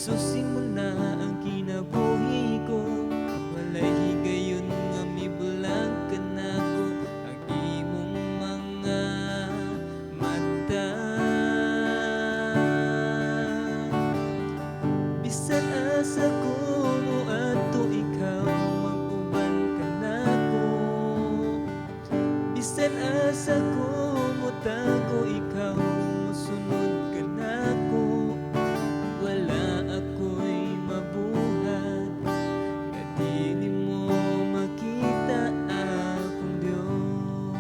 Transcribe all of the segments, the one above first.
Isusi mo na ang kinabuhi ko. Walay higayon nga mibulag ka nako ang imong mga mata. Bisan asa ko moadto, ikaw mag-uban ka nako. Bisan asa ko motago, ikaw mosunod ka nako. Wala ako'y mabuhat nga dili mo makita, akong Diyos.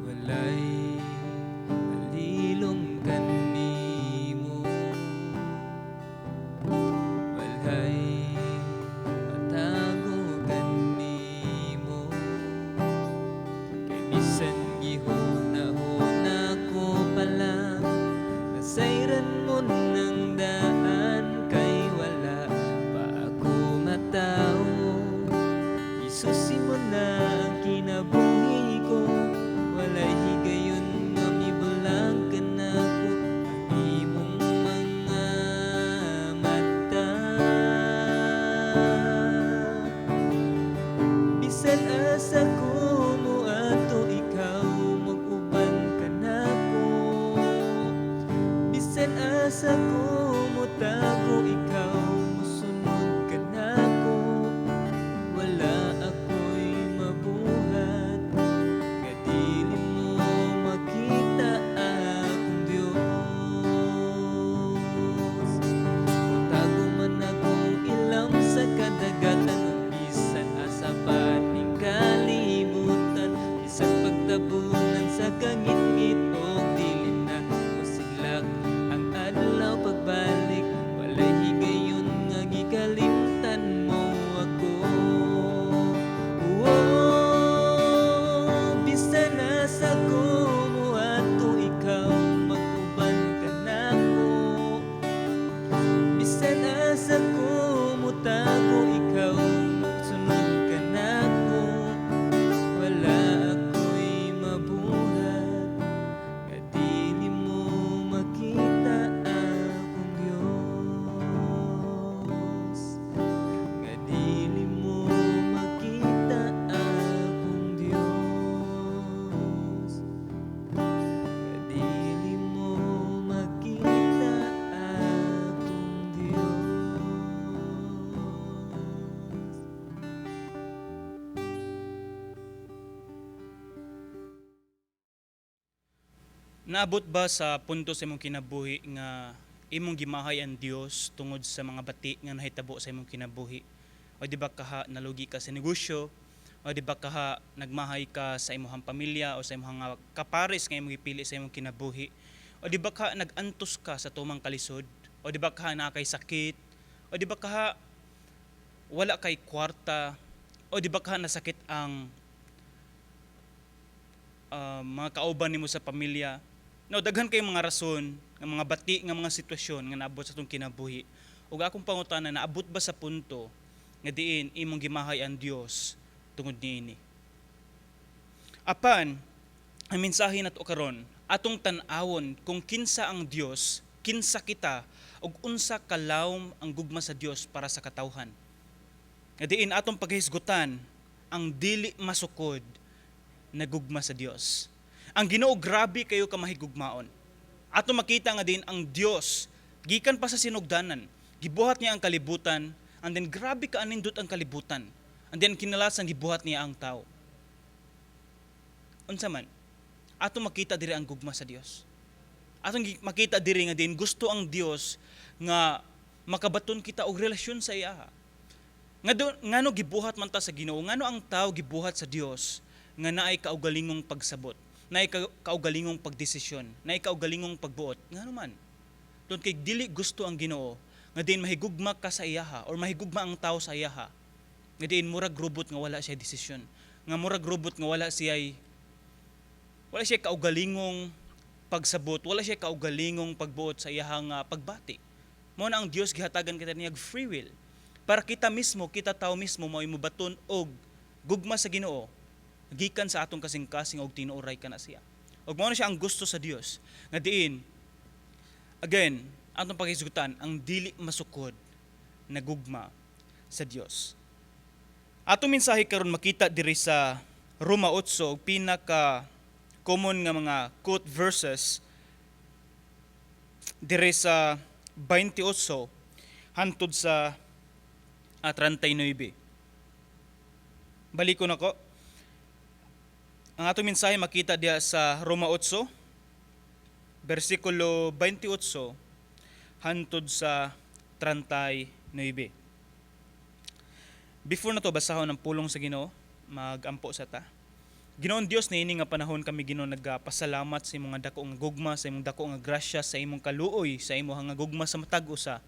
Walay malilong kanimo, walay matago kanimo. Kay bisan gihuna-huna ko pa lang, nasayran mo ng daan. Kay wala pa ako matawo, isusi mo na ang kinabuhi ko. Walay higayon nga mibulag ka nako ang imong mga mata. Bisan asa ko moadto, ikaw mag-uban ka nako. Bisan asa ko motago, ikaw mosunod ka nako. Wala ako'y mabuhat nga dili mo makita, akong Diyos. Motago man akong ilam sa kadagatan ug bisan asa pa ning kalibutan, bisan pagtabunan sa kangitngit og dili na mosiglak ang adlaw pagbalik, walay higayon nga gikalimtan mo ako. Oh, bisan asa ko moadto, ikaw mag-uban ka nako. Bisan asa ko motago, ikaw magsunod ka nako. Wala ako'y mabuhat nga dili mo makita, akong Diyos. Nga dili mo makita, akong Diyos. Nga dili mo makita, akong Diyos. Naabot ba sa punto sa imong kinabuhi nga imong gimahay ang Dios tungod sa mga bati nga nahitabo sa imong kinabuhi? O di ba kaha nalugi ka sa negosyo? O di ba kaha nagmahay ka sa imong pamilya o sa imong nga kapares nga imong gipili sa imong kinabuhi? O di ba kaha nag-antos ka sa tumang kalisod? O di ba kaha naa kay sakit? O di ba kaha wala kay kwarta? O di ba kaha nasakit ang mga kauban nimo sa pamilya? No, daghan kay mga rason, nga mga bati nga mga sitwasyon nga naabot sa atong kinabuhi. Ug akong pangutana, naabot ba sa punto nga diin imong gimahay ang Dios tungod niini? Apan ang mensahe nato karon, atong tan-awon kung kinsa ang Dios, kinsa kita, ug unsa kalawom ang gugma sa Dios para sa katawhan. Nga diin atong paghisgutan ang dili masukod na gugma sa Dios. Ang Ginoo grabe kayo ka mahigugmaon. Ato makita nga din ang Dios gikan pa sa sinugdanan, gibuhat niya ang kalibutan, and then grabe ka anindot ang kalibutan. And then kinalasan gibuhat niya ang tao. Unsa man? Ato makita diri ang gugma sa Dios. Atong makita diri nga din gusto ang Dios nga makabaton kita og relasyon sa iya. Nga do, ngano gibuhat man ta sa Ginoo, ngano ang tao gibuhat sa Dios nga naay kaugalingong pagsabot, naay kaugalingong pagdesisyon, naay kaugalingong pagbuot? Ngano man? Tungod kay dili gusto ang Ginoo nga din mahigugma ka sa iyaha or mahigugma ang tao sa iyaha nga diin murag robot nga wala siya desisyon, nga murag robot nga wala siya kaugalingong pagsabot, wala siya kaugalingong pagbuot sa iyahang pagbati. Mao na ang Dios gihatagan kita niya free will para kita mismo, kita tao mismo, mao'y mobaton og gugma sa Ginoo gikan sa atong kasing-kasing og tinuoray kana siya. Ug mao na siya ang gusto sa Dios. Nga diin, again, atong paghisgutan ang dili masukod na gugma sa Dios. Atong mensahe karon makita diri sa Roma 8, og pinaka common nga mga quote verses diri sa 28 hantod sa 39. Balikon ako. Ang atong mensahe makita diha sa Roma 8 bersikulo 28 hantod sa 39. Before na to basahon ang pulong sa Ginoo, magampo sa ta. Ginoong Dios, niini nga panahon kami, Ginoo, nagapasalamat sa imong nga dako nga gugma, sa imong dako nga grasya, sa imong kaluoy, sa imong nga gugma sa matag usa.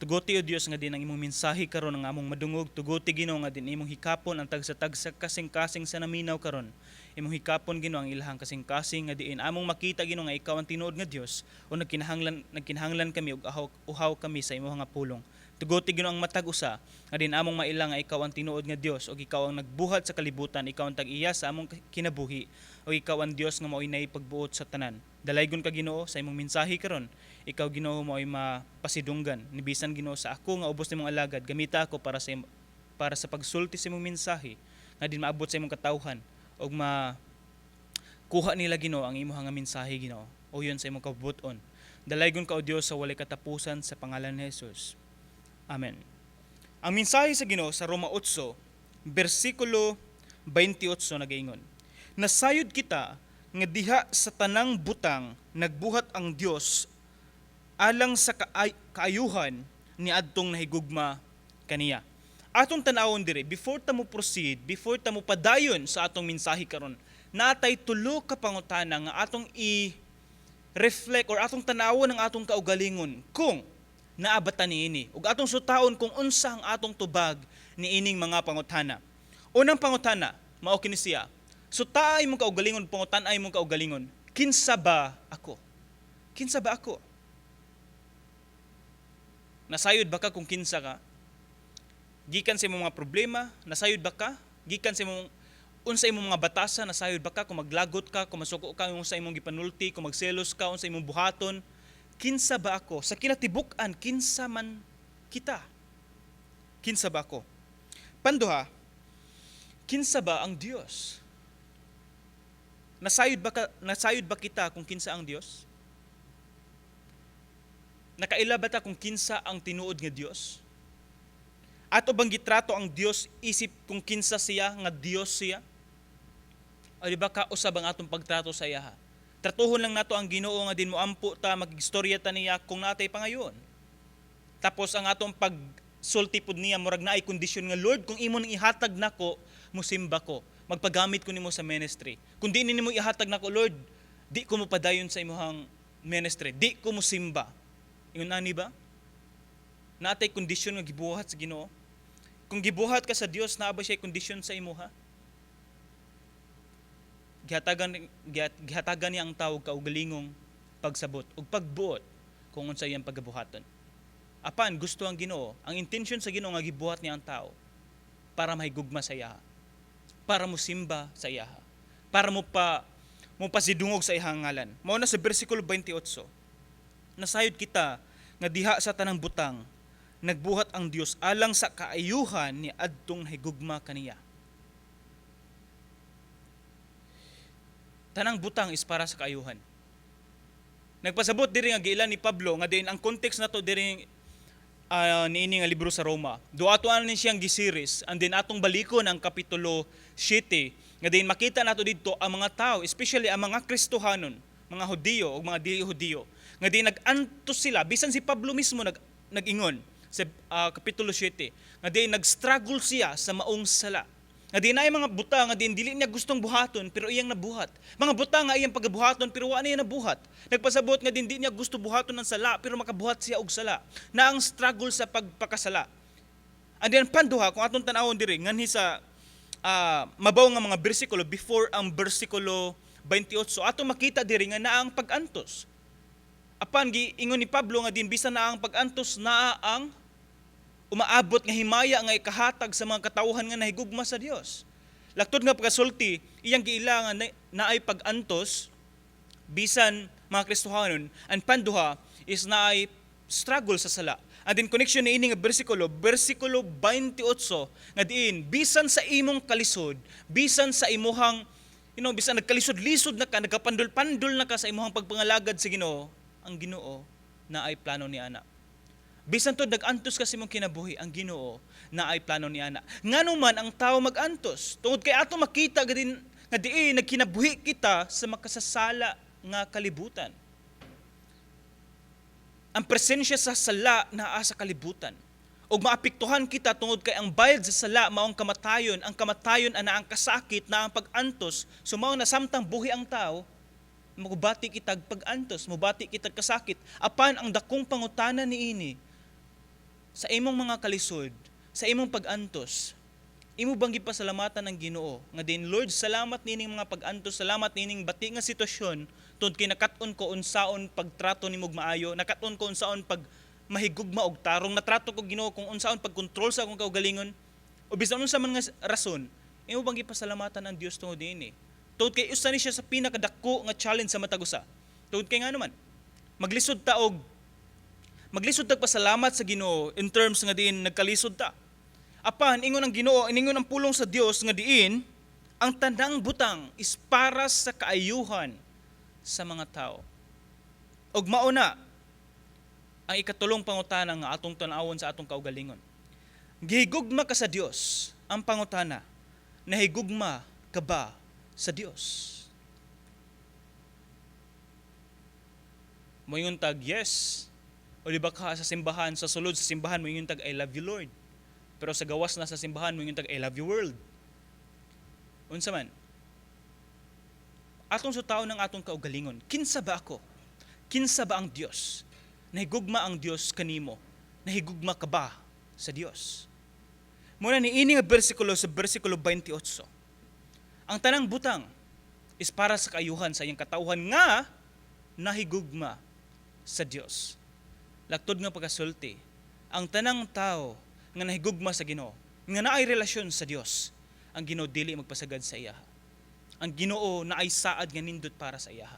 Tuguti, o Dios, nga din ang imong mensahe karon ang among madungog. Tuguti, Ginoo, nga din imong hikapon ang tagsa-tagsa kasing-kasing sa naminaw karon. Imong hikapon, Ginoo, ang ilahang kasing-kasing nga diin among makita, Ginoo, nga ikaw ang tinuod nga Dios o nagkinahanglan kami ug uhaw kami sa imong nga pulong. Tuguti, Ginoo, ang matag usa nga din among maila nga ikaw ang tinuod nga Dios ug ikaw ang nagbuhat sa kalibutan, ikaw ang tag-iya sa among kinabuhi ug ikaw ang Dios nga mao'y pagbuot sa tanan. Dalaygon ka, Ginoo, sa imong mensahe karon. Ikaw, Ginoo, mao'y mapasidunggan. Nibisan, Ginoo, sa ako nga ubos nimong alagad, gamita ako para sa pagsulti sa imong mensahe nga din maabot sa imong katawhan ug ma kuha nila, Ginoo, ang imong nga mensahe, Ginoo. O yun sa imong kabubuton. Dalaygon ka, O Dios, sa walay katapusan, sa pangalan ni Jesus. Amen. Ang mensahe sa Ginoo sa Roma 8 bersikulo 28 nagaingon: "Nasayod kita nga diha sa tanang butang nagbuhat ang Dios alang sa kaayuhan ni adtong nahigugma kaniya." Atong tan-awon diri, before ta mo proceed, before ta mo padayon sa atong mensahe karon, natay tulo ka pangutana nga atong i reflect or atong tanawon ang atong kaugalingon kung naa ba ta niini ug atong sutaon kung unsa ang atong tubag niining mga pangutana. Unang pangutana, mao kini siya. Sutaa imong kaugalingon, pangutan-a imong kaugalingon. Kinsa ba ako? Kinsa ba ako? Nasayod ba ka kung kinsa ka? Gikan sa imong mga problema, nasayod ba ka? Gikan sa imong unsa imong mga batasa, nasayod ba ka kung maglagot ka, kung masuko ka sa imong gipanulti, kung magselos ka, unsa imong buhaton? Kinsa ba ako? Sa kinatibuk-an, kinsa man kita? Kinsa ba ako? Panduha, kinsa ba ang Dios? Nasayod ba kita kung kinsa ang Dios? Nakaila ba ta kung kinsa ang tinuod nga Dios? Ato bang gitrato ang Dios isip kung kinsa siya nga Dios siya? O di ba kausab ang atong pagtrato sa iya? Tratuhon lang nato ang Ginoo nga din moampo ta, magistorya ta niya kung natay pangayon. Tapos ang atong pagsulti pud niya murag naay kondisyon nga, "Lord, kung imo nang ihatag nako, musimba ko. Magpagamit ko nimo sa ministry. Kung di nimo ihatag nako, Lord, di ko mopadayon sa imong ministry. Di ko mosimba." Ingon ani ba? Natay kondisyon nga gibuhat sa Ginoo. Kung gibuhat ka sa Dios, naa ba siya kondisyon sa imuha? Gihatagan niya ang tao kaugalingong pagsabot ug pagbuot kung unsa iyang pagabuhaton. Apan gusto ang Ginoo, ang intention sa Ginoo nga gibuhat niya ang tao para mahigugma sa iya, para mosimba sa iya, para mo pasidungog sa iyang ngalan. Mao na sa bersikulo 28, nasayod kita nga diha sa tanang butang nagbuhat ang Dios alang sa kaayuhan ni adtong nahigugma kaniya. Tanang butang is para sa kaayuhan. Nagpasabot diri nga giilan ni Pablo nga din ang context nato diri niini nga libro sa Roma. Do ato ni siyang giseries and then atong balikon ang kapitulo 7 nga din makita nato didto ang mga tao, especially ang mga Kristohanon, mga Hudiyo o mga dili Hudiyo, nga din nag-antos sila. Bisan si Pablo mismo nag-ingon sa kapitulo 7 nga din nag-struggle siya sa maong sala. Nga di naay mga buta nga din dili niya gustong buhaton pero iyang nabuhat. Mga buta nga iyang pagabuhaton pero wa niya nabuhat. Nagpasabot nga din di niya gusto buhaton ng sala pero makabuhat siya og sala. Na ang struggle sa pagpakasala. And then panduha, kung atong tan-awon diri nganhi sa mabaw nga mga bersikulo before ang bersikulo 28, atong makita diri nga naa ang pag-antos. Apan giingon ni Pablo nga din bisan naa ang pag-antos, naa ang umaabot nga himaya nga ikahatag sa mga katawhan nga nahigugma sa Dios. Laktod nga pagkasulti, iyang giila nga naay pag-antos. Bisan mga Kristohanon, ang panduha is naay struggle sa sala. And then connection ni ini nga bersikulo, bersikulo 28, nga diin bisan sa imong kalisod, bisan sa imuhang bisan nagkalisod-lisod na ka, nagkapandol-pandol na ka sa imuhang pagpangalagad sa Ginoo, ang Ginoo naay plano ni ana. Bisan to nag-antos ka sa imong kinabuhi, ang Ginoo naay plano ni ana. Ngano man ang tao mag-antos? Tungod kay ato makita gadin nga diin nagkinabuhi kita sa makasasala nga kalibutan. Ang presensya sa sala naa sa kalibutan. Ug maapektuhan kita tungod kay ang bayad sa sala maong kamatayon, ang kamatayon ana ang kasakit na ang pag-antos. So mao na samtang buhi ang tao, mubati kitag pag-antos, mubati kitag kasakit. Apan ang dakong pangutana niini, sa imong mga kalisod, sa imong pag-antos, imo bang gipasalamatan ng Ginoo nga din, "Lord, salamat nining mga pag-antos, salamat nining bati nga sitwasyon tungod kay nakat-on ko unsaon pagtrato nimo og maayo, nakat-on ko unsaon pag mahigugma og tarong, natrato ko, Ginoo, kung unsaon pagkontrol sa akong kaugalingon," o bisan unsa man nga rason, imo bang gipasalamatan ang Dios tungod niini? Tungod kay usa ni siya sa pinakadako nga challenge sa matag usa. Tungod kay nga naman maglisod tag pasalamat sa Ginoo in terms nga diin nagkalisod ta. Apan ingon ang Ginoo, ingon ang pulong sa Dios nga diin ang tanang butang is para sa kaayuhan sa mga tao. Ug mao na ang ikatulong pangutana nga atong tan-awon sa atong kaugalingon. Gihigugma ka sa Dios? Ang pangutana, nahigugma ka ba sa Dios? Moingon tag yes. O di ba ka sa simbahan, sa sulod sa simbahan, moingon tag "I love you, Lord." Pero sa gawas na sa simbahan, moingon tag "I love you, world." Unsa man? Atong sutaon ng atong kaugalingon. Kinsa ba ako? Kinsa ba ang Dios? Nahigugma ang Dios kanimo? Nahigugma ka ba sa Dios? Muna ni ini nga bersikulo sa bersikulo 28. Ang tanang butang is para sa kaayuhan sa iyang katawhan nga nahigugma sa Dios. Laktod nga pagkasulti, ang tanang tao nga nahigugma sa Ginoo, nga naay relasyon sa Dios, ang Ginoo dili magpasagad sa iya. Ang Ginoo naay saad nga nindot para sa iya.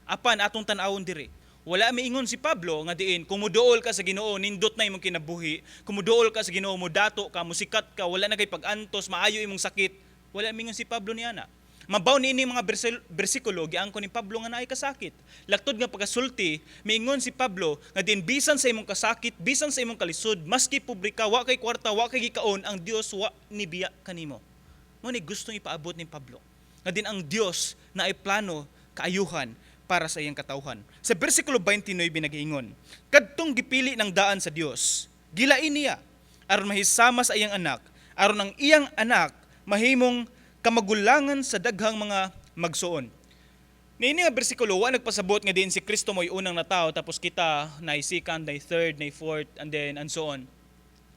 Apan atong tan-awon diri, wala miingon si Pablo nga diin kung muduol ka sa Ginoo, nindot na imong kinabuhi, kung muduol ka sa Ginoo, mudato ka, musikat ka, wala na kay pag-antos, maayo imong sakit. Wala miingon si Pablo niana. Mabaw niini mga bersikulo giangkon ni Pablo nga naay kasakit. Laktod nga pagkasulti, miingon si Pablo nga din bisan sa imong kasakit, bisan sa imong kalisod, maski pobre ka, wa kay kwarta, wa kay gikaon, ang Dios wa nibiya kanimo. Mao ni gustong ipaabot ni Pablo. Nga din ang Dios naay plano kaayuhan para sa iyang katawhan. Sa bersikulo 29 nagaingon, "Kadtong gipili ng daan sa Dios, gilain niya aron mahisama sa iyang anak, aron ang iyang anak mahimong kamagulangan sa daghang mga magsuon." Niini nga bersikulo, wa nagpasabot nga diin si Kristo mo'y unang natao, tapos kita na second, na third, na fourth, and then and so on.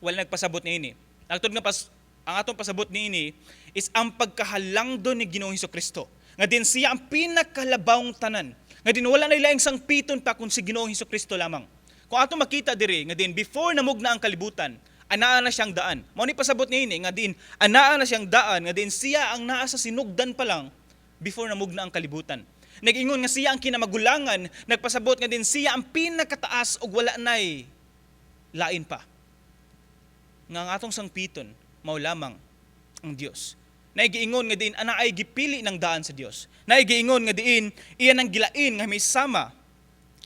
Wala nagpasabot niini. Ang nga pas, ang atong pasabot niini is ang pagkahalangdon ni Ginoong Kristo. Nga din siya ang pinakalabawng tanan. Nga din wala na ilaing sangpiton pa kung si Ginoong Kristo lamang. Kung ato makita diri nga din before namugna ang kalibutan, anaa na siyang daan. Mao ni pasabot niini nga din anaa na siyang daan nga din siya ang naa sa sinugdan pa lang before namugna ang kalibutan. Nag-ingon nga siya ang kinamagulangan, nagpasabot nga din siya ang pinakataas ug wala nay lain pa. Nga ang atong sangpiton mao lamang ang Dios. Naigiingon nga diin ana ay gipili ng daan sa Dios. Naigiingon nga diin iyan ang gilain nga may sama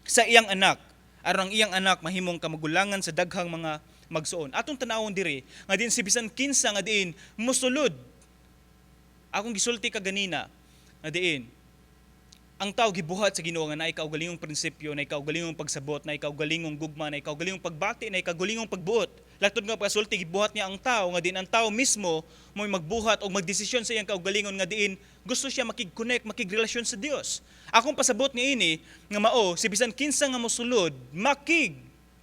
sa iyang anak aron ang iyang anak mahimong kamagulangan sa daghang mga magsuon. Atong tanawon diri nga diin si bisan kinsa nga diin mosulod. Akong gisulti kaganina nga diin ang tao gibuhat sa Ginoo nga naay kaugalingong prinsipyo, naay kaugalingong pagsabot, naay kaugalingong gugma, naay kaugalingong pagbati, naay kaugalingong pagbuot. Laktod nga pagsulti, gibuhat niya ang tao nga diin ang tao mismo mo'y magbuhat o magdesisyon sa iyang kaugalingon nga diin gusto siya makig-connect, makigrelasyon sa Dios. Akong pasabot niini nga mao si bisan kinsa nga mosulod makig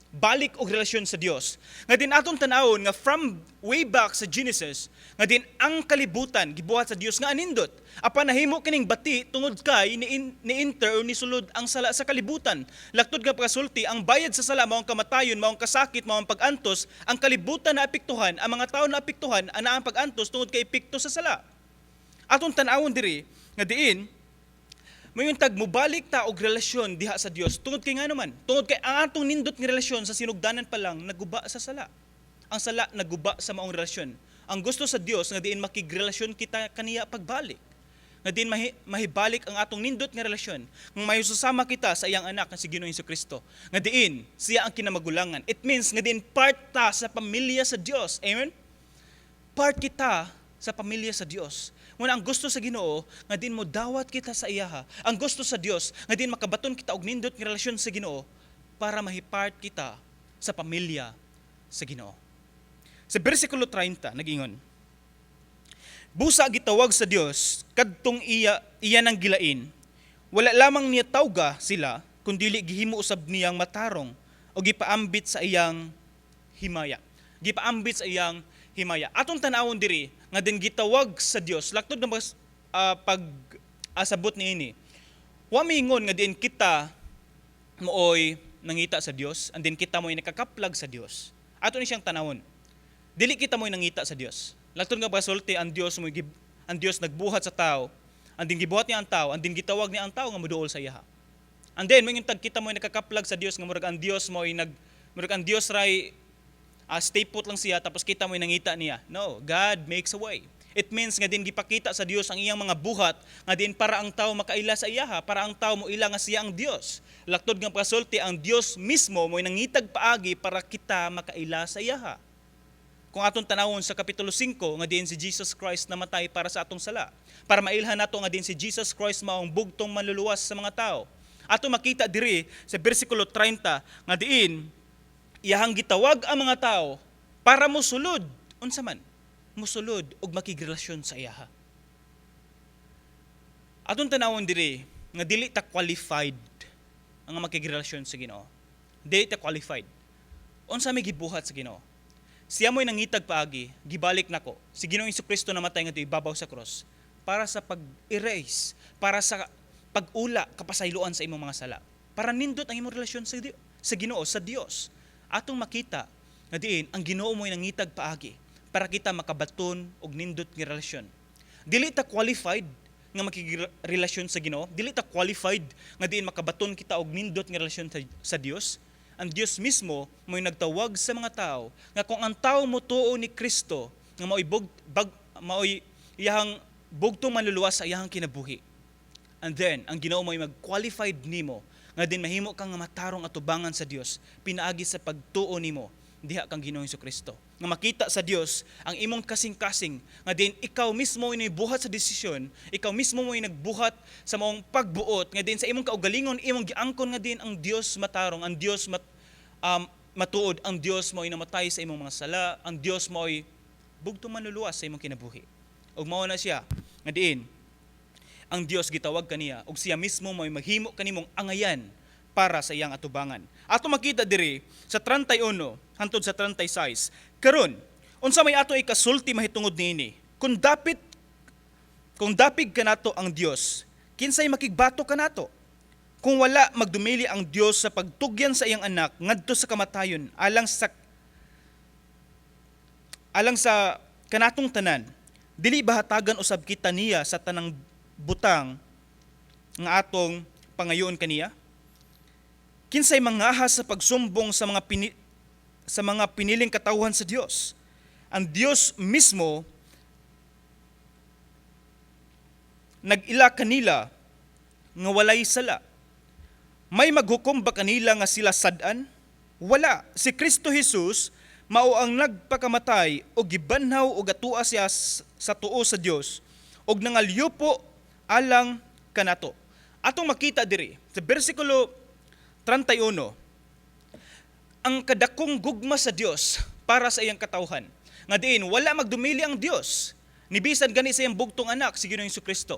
balik og relasyon sa Dios. Nga din atong tan-awon nga from way back sa Genesis, nga din ang kalibutan gibuhat sa Dios nga anindot. Apan nahimo kining bati tungod kay ni-enter o nisulod ang sala sa kalibutan. Laktod nga pagkasulti, ang bayad sa sala mao ang kamatayon, mao ang kasakit, mao ang pag-antos, ang kalibutan na apektuhan, ang mga tao na apektuhan, ana ang pag-antos tungod kay epekto sa sala. Atong tan-awon diri nga diin Moingon tag mubalik ta og relasyon diha sa Dios tungod kay ngano man? Tungod kay ang atong nindot nga relasyon sa sinugdanan pa lang naguba sa sala. Ang sala naguba sa maong relasyon. Ang gusto sa Dios nga diin makigrelasyon kita kaniya pagbalik. Nga diin mahibalik ang atong nindot nga relasyon. Nga mahisusama kita sa iyang anak nga si Ginoong Kristo. Nga diin siya ang kinamagulangan. It means nga diin part ta sa pamilya sa Dios. Amen? Part kita sa pamilya sa Dios. Ngunit ang gusto sa Ginoo nga din mo dawat kita sa iyaha. Ang gusto sa Dios nga din makabaton kita og nindot nga relasyon sa Ginoo para mahipart kita sa pamilya sa Ginoo. Sa bersikulo 30 nagingon, "Busa gitawag sa Dios kadtong iya iya nang gilain. Wala lamang niya tawga sila, kundili gihimo usab niyang matarong o gipaambit sa iyang himaya." Gipaambit sa iyang himaya. Atong tan-awon diri nga din gitawag sa Dios, laktod na mas pag asabot niini. Wa miingon nga diin kita mooy nangita sa Dios, and din kita mo'y nakakaplag sa Dios. Ato ni siyang tanawon. Dili kita mo'y nangita sa Dios. Laktod nga pagsulti, ang Dios nagbuhat sa tao, and din gibuhat niya ang tao, and din gitawag niya ang tao nga moduol sa iya. And then moingon tag kita mo'y nakakaplag sa Dios nga murag ang Dios ray stay put lang siya tapos kita mo'y nangita niya. No, God makes a way. It means nga din gipakita sa Dios ang iyang mga buhat nga din para ang tao makaila sa iyaha, para ang tao moila nga siya ang Dios. Laktod nga pagsulti, ang Dios mismo mo'y nangitag paagi para kita makaila sa iyaha. Kung atong tanawon sa Kapitulo 5 nga diin si Jesus Christ namatay para sa atong sala. Para mailhan nato nga diin si Jesus Christ maong bugtong manluluwas sa mga tao. Ato makita diri sa bersikulo 30 nga diin iyahang gitawag ang mga tao para mosulod, unsa man, mosulod og makigrelasyon sa iyaha. Atong tanawon diri nga dili ta qualified ang makigrelasyon sa Ginoo. Dili ta qualified. Unsa may gibuhat sa Ginoo? Siya mo'y nangitag paagi, gibalik nako. Si Ginoong Kristo namatay ngadto ibabaw sa cross para sa pag-erase, para sa pag-ula kapasayloan sa imong mga sala. Para nindot ang imong relasyon sa Ginoo, sa Dios. Atong makita nga diin ang Ginoo mo'y nangitag paagi para kita makabaton og nindot nga relasyon. Dili ta qualified nga makigrelasyon sa Ginoo, dili ta qualified nga diin makabaton kita og nindot nga relasyon sa Dios. Ang Dios mismo mo'y nagtawag sa mga tao nga kung ang tao motuo ni Kristo nga mao'y iyahang bugtong manluluwas sa iyahang kinabuhi. And then, ang Ginoo mo'y mag-qualified nimo nga din mahimo kang nga matarong atubangan sa Dios pinaagi sa pagtuo nimo diha kang Ginoong Kristo. Nga makita sa Dios ang imong kasing-kasing nga din ikaw mismo buhat sa desisyon, ikaw mismo mo'y nagbuhat sa maong pagbuot nga din sa imong kaugalingon imong giangkon nga din ang Dios matarong, ang Dios matuod, ang Dios mo'y namatay sa imong mga sala, ang Dios mo'y bugtong manluluwas sa imong kinabuhi. Ug mao na siya nga diin ang Dios gitawag kaniya ug siya mismo mo'y maghimo kanimong angayan para sa iyang atubangan. Ato makita diri sa 31 hantod sa 36. "Karon, unsa may ato ikasulti mahitungod niini? Kung dapig kanato ang Dios, kinsay makigbato kanato? Kung wala magdumili ang Dios sa pagtugyan sa iyang anak ngadto sa kamatayon alang sa kanatong tanan, dili ba hatagan usab kita niya sa tanang butang nga atong pangayoon kaniya? Kinsay mangahas sa pagsumbong sa mga piniling katawhan sa Dios? Ang Dios mismo nag-ila kanila nga walay sala. May maghukom ba kanila nga sila sad-an? Wala. Si Kristo Jesus mao ang nagpakamatay o gibanhaw og atua siya sa tuo sa Dios og nangalyupo alang kanato." Atong makita diri sa bersikulo 31 ang kadakong gugma sa Dios para sa iyang katawhan. Nga diin wala magdumili ang Dios ni bisan gani sa iyang bugtong anak si Ginoong Kristo.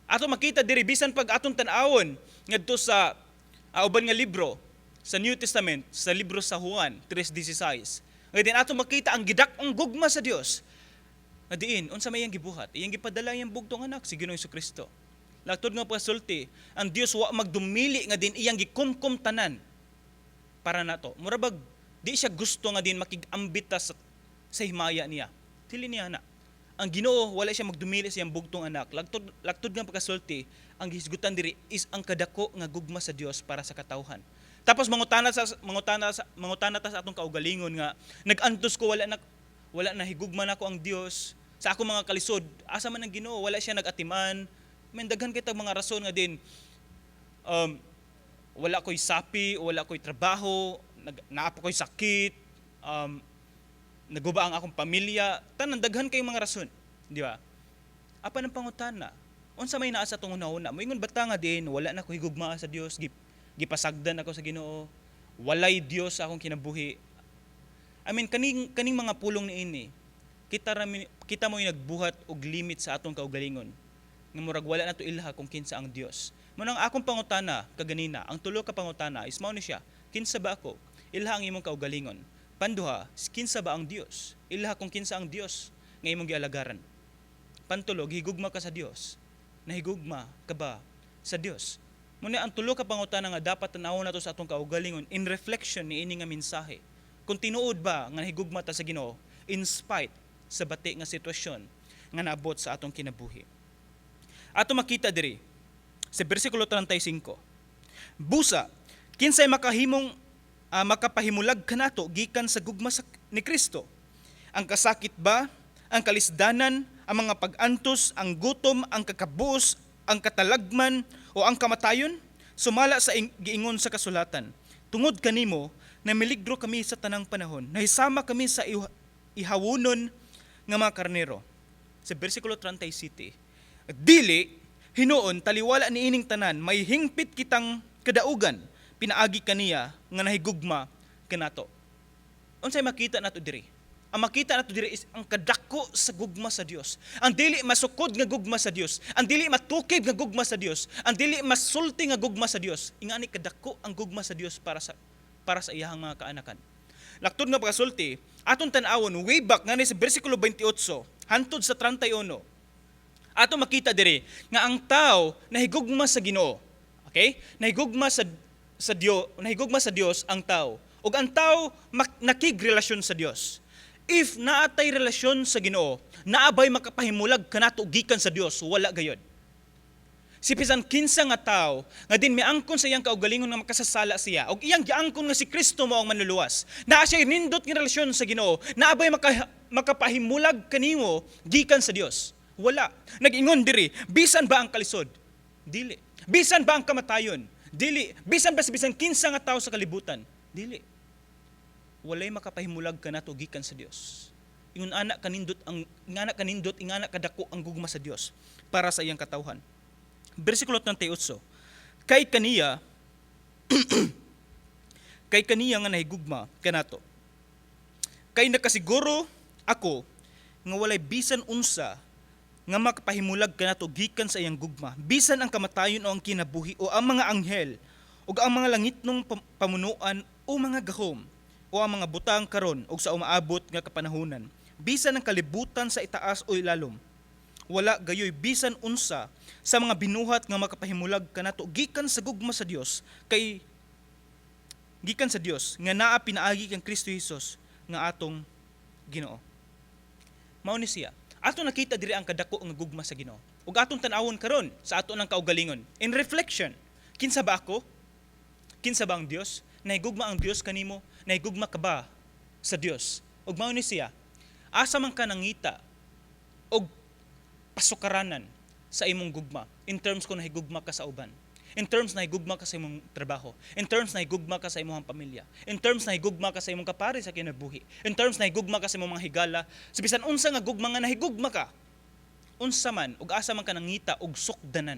Ato makita diri bisan pag atong tan-awon ngadto sa uban nga libro sa New Testament, sa libro sa Juan 3:16. Nga diin ato makita ang gidak-ong gugma sa Dios. Nga diin unsa may iyang gibuhat? Iyang gipadala iyang bugtong anak si Ginoong Kristo. Laktod nga pagsulti, ang Dios wa magdumili nga din iyang gikumkum tanan para nato. Mura bag di siya gusto nga din makig-ambit ta sa himaya niya. Dili niya na. Ang Ginoo, wala siya magdumili sa iyang bugtong anak. Laktod nga pagkasulti, ang gihisgutan diri is ang kadako nga gugma sa Dios para sa katawhan. Tapos mangutana ta sa atong kaugalingon nga nag-antos ko, wala na higugma nako ang Dios sa akong mga kalisod. Asa man ang Ginoo? Wala siya nag-atiman. May daghan kay tag mga rason nga din wala ko'y sapi, wala ko'y trabaho, naa pa ko'y sakit, naguba ang akong pamilya, tanan, daghan kay mga rason, di ba? Apan ang pangutana, unsa may naa sa atong hunahuna? Moingon ba ta nga din wala na ko higugmaa sa Dios, gipasagdan ako sa Ginoo, walay Dios sa akong kinabuhi? I mean, kaning mga pulong niini, kita mo nagbuhat og limit sa atong kaugalingon nga murag wala na to ilha kung kinsa ang Dios. Mao nang akong pangutana kaganina, ang tulo ka pangutana is mao ni siya: Kinsa ba ako? Ilha ang imong kaugalingon. Panduha, kinsa ba ang Dios? Ilha kung kinsa ang Dios nga imong gialagaran. Pantulo, gihigugma ka sa Dios? Nahigugma ka ba sa Dios? Mao na ang tulo ka pangutana nga dapat tan-awon nato sa atong kaugalingon in reflection niini nga mensahe. Kung tinuod ba nga nahigugma ta sa Ginoo in spite sa bati nga sitwasyon nga naabot sa atong kinabuhi. Ato makita diri sa bersikulo 35. Busa, kinsay makapahimulag kanato gikan sa gugma ni Kristo? Ang kasakit ba, ang kalisdanan, ang mga pag-antos, ang gutom, ang kakabuos, ang katalagman, o ang kamatayon? Sumala sa giingon sa kasulatan, "Tungod kanimo, namiligro kami sa tanang panahon, nahisama kami sa ihawunon nga mga karnero." Sa bersikulo 37, dili, hinuon, taliwala niining tanan, may hingpit kitang kadaugan pinaagi kaniya nga nahigugma kanato. Unsay makita nato diri? Ang makita nato diri is ang kadako sa gugma sa Dios. Ang dili masukod nga gugma sa Dios, ang dili matukib nga gugma sa Dios, ang dili masulti nga gugma sa Dios. Ingani kadako ang gugma sa Dios para sa iyahang mga kaanakan. Laktod nga pagkasulti, atong tan-awon way back nga ni sa bersikulo 28 hantod sa 31. Ato makita diri nga ang tao nahigugma sa Ginoo. Okay? Nahigugma sa Dios, nahigugma sa Dios ang tao. Ug ang tao nakigrelasyon sa Dios. If naatay relasyon sa Ginoo, naabay makapahimulag kanato gikan sa Dios? Wala gayod. Si bisan kinsa nga tao nga din miangkon sa iyang kaugalingon nga makasasala siya ug iyang giangkon nga si Kristo mao ang manluluwas. Naa siya nindot nga relasyon sa Ginoo, naabay makapahimulag kanimo gikan sa Dios? Wala. Nag-ingon diri, bisan ba ang kalisod? Dili. Bisan ba ang kamatayon? Dili. Bisan ba sa bisan kinsa nga tao sa kalibutan? Dili. Walay makapahimulag kanato gikan sa Dios. Ingon ana kanindot, ingana kadako ang gugma sa Dios para sa iyang katawhan. Bersikulo 38. Kay kaniya nga nahigugma kanato. Kay nakasiguro ako nga walay bisan unsa nga makapahimulag kanato gikan sa iyang gugma, bisan ang kamatayon o ang kinabuhi o ang mga anghel o ang mga langitnong pamunuan o mga gahom o ang mga butang karon og sa umaabot nga kapanahunan, bisan ang kalibutan sa itaas o ilalom. Wala gayoy bisan unsa sa mga binuhat nga makapahimulag kanato gikan sa gugma sa Dios, kay gikan sa Dios nga naa pinaagi kang Kristo Hesus nga atong Ginoo. Mao ni siya. Ato nakita diri ang kadako nga gugma sa Ginoo. Ug atong tan-awon karon sa ato ng kaugalingon. In reflection, kinsa ba ako? Kinsa ba ang Dios? Nahigugma ang Dios kanimo? Nahigugma ka ba sa Dios? Ug mao ni siya. Asa man ka nangita og pasukaranan sa imong gugma in terms kung nahigugma ka sa uban? In terms na higugma ka sa imong trabaho, in terms na higugma ka sa imong pamilya, in terms na higugma ka sa imong kapari sa kinabuhi, in terms na higugma ka sa imong mga higala, sa bisan unsa nga gugma nga nahigugma ka, unsa man ug asa man ka nangita og sukdanan?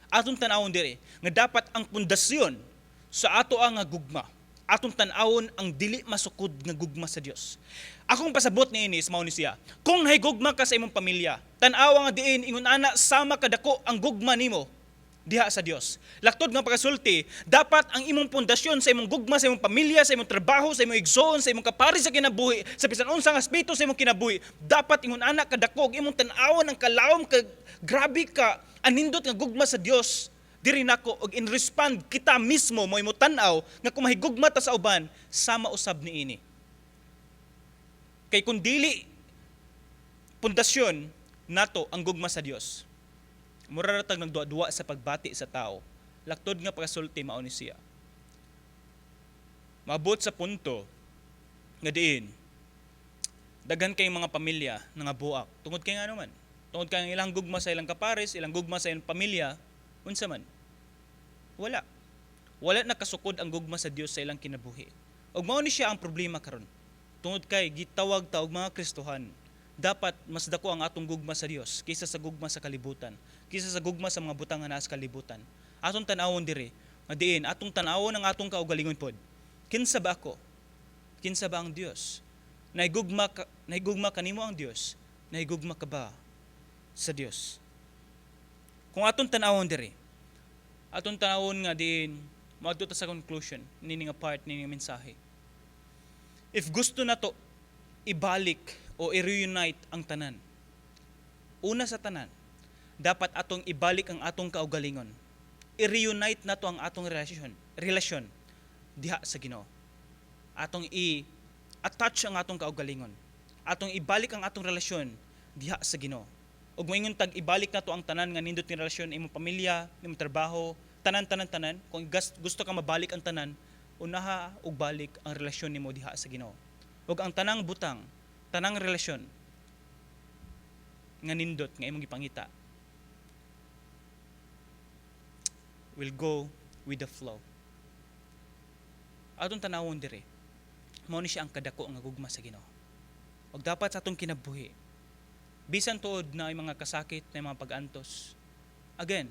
Atong tan-awon diri nga dapat ang pundasyon sa ato ang nga gugma, atong tan-awon ang dili masukod nga gugma sa Dios. Akong pasabot niini is mao ni siya. Kung nahigugma ka sa imong pamilya, tan-awa nga diin ingon ana sama kadako ang gugma nimo diha sa Dios. Laktod nga pagkasulti, dapat ang imong pundasyon sa imong gugma sa imong pamilya, sa imong trabaho, sa imong igsoon, sa imong kapari sa kinabuhi, sa bisan unsang aspeto sa imong kinabuhi, dapat ingon ana kadako og imong tan-awon ang kalawom ka, grabe ka anindot nga gugma sa Dios diri nako, og in respond kita mismo mo imo tan-aw nga kung mahigugma ta sa uban, sama usab niini. Kay kung dili pundasyon nato ang gugma sa Dios, mura ra tag nagduwa-duwa sa pagbati sa tao. Laktod nga pagkasulti mao ni siya. Maabot sa punto nga diin daghan kay mga pamilya nga buak tungod kay ngano man? Tungod kay ang ilang gugma sa ilang kapares, ilang gugma sa ilang pamilya, unsa man? Wala. Wala nakasukod ang gugma sa Dios sa ilang kinabuhi. Ug mao ni siya ang problema karon. Tungod kay gitawag ta og mga Kristohan, dapat mas dako ang atong gugma sa Dios kaysa sa gugma sa kalibutan, kaysa sa gugma sa mga butang nga naa sa kalibutan. Atong tan-awon diri, nga diin atong tan-awon ang atong kaugalingon pod. Kinsa ba ako? Kinsa ba ang Dios? Nahigugma kanimo ang Dios? Nahigugma ka ba sa Dios? Kung atong tan-awon diri, atong tan-awon nga diin moadto ta sa conclusion nini nga part, nini nga mensahe. If gusto nato ibalik o i-reunite ang tanan, una sa tanan, dapat atong ibalik ang atong kaugalingon. I-reunite nato ang atong relasyon diha sa Ginoo. Atong i-attach ang atong kaugalingon. Atong ibalik ang atong relasyon diha sa Ginoo. Ug moingon tag ibalik nato ang tanan nga nindot ni relasyon, imong pamilya, imong trabaho, tanan, tanan, tanan. Kung gusto ka mabalik ang tanan, unaha og balik ang relasyon nimo diha sa Ginoo. Ug ang tanang butang, tanang relasyon nga nindot nga imong gipangita will go with the flow. Atong tanawon dire, mao ni siya ang kadako nga gugma sa Ginoo. Ug dapat sa atong kinabuhi, bisan tuod na ay mga kasakit, na mga pag-antos, again,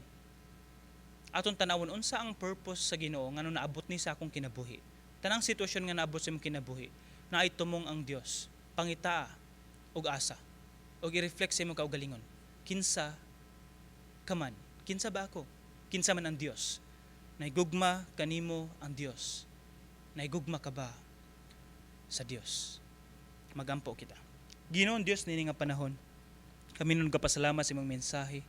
atong tanawon unsa ang purpose sa Ginoo ngano naabot ni sa akong kinabuhi. Tanang sitwasyon nga naabot sa imong kinabuhi, naay tumong ang Dios. Pangitaa og asa og i-reflect sa imong kaugalingon. Kinsa ka man? Kinsa ba ako? Kinsa man ang Dios? Nahigugma kanimo ang Dios? Nahigugma ka ba sa Dios? Magampo kita. Ginoong Dios, nini nga panahon, kami nun kapasalamat sa imong mensahe.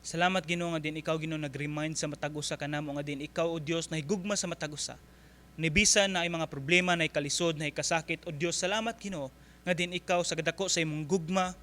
Salamat, Ginoo, nga din ikaw, Ginoo, nag-remind sa matag usa kanamo nga din ikaw, o Dios, nahigugma sa matag usa. Nibisan na ay mga problema, na kalisod, na kasakit, o Dios, salamat, Ginoo, nga din ikaw sa kadako sa imong gugma,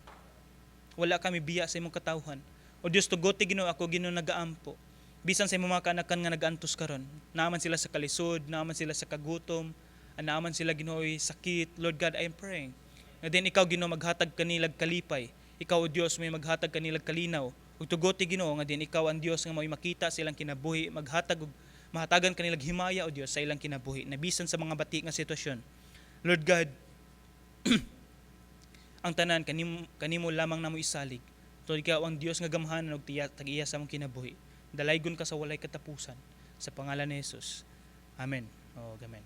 wala kami biya sa imong katawhan. O Dios, tugoti, Ginoo, ako, Ginoo, nagaampo. Bisan sa imong mga kaanakan nga nagaantos karon, naaman sila sa kalisod, naaman sila sa kagutom, naaman sila, Ginoo, sakit. Lord God, I am praying nga din ikaw, Ginoo, maghatag kanilag kalipay. Ikaw, O Dios, may maghatag kanilag kalinaw. Ug tugoti, Ginoo, nga din ikaw ang Dios nga may makita sa ilang kinabuhi, maghatag og mahatagan kanilag himaya, O Dios, sa ilang kinabuhi, nabisan sa mga bati nga sitwasyon. Lord God, ang tanan kanimo lamang namo isalig. Tungod ikaw ang Dios nga gamhanan ug tag-iya sa among kinabuhi. Dalaygon ka sa walay katapusan. Sa pangalan ni Jesus. Amen. O amen.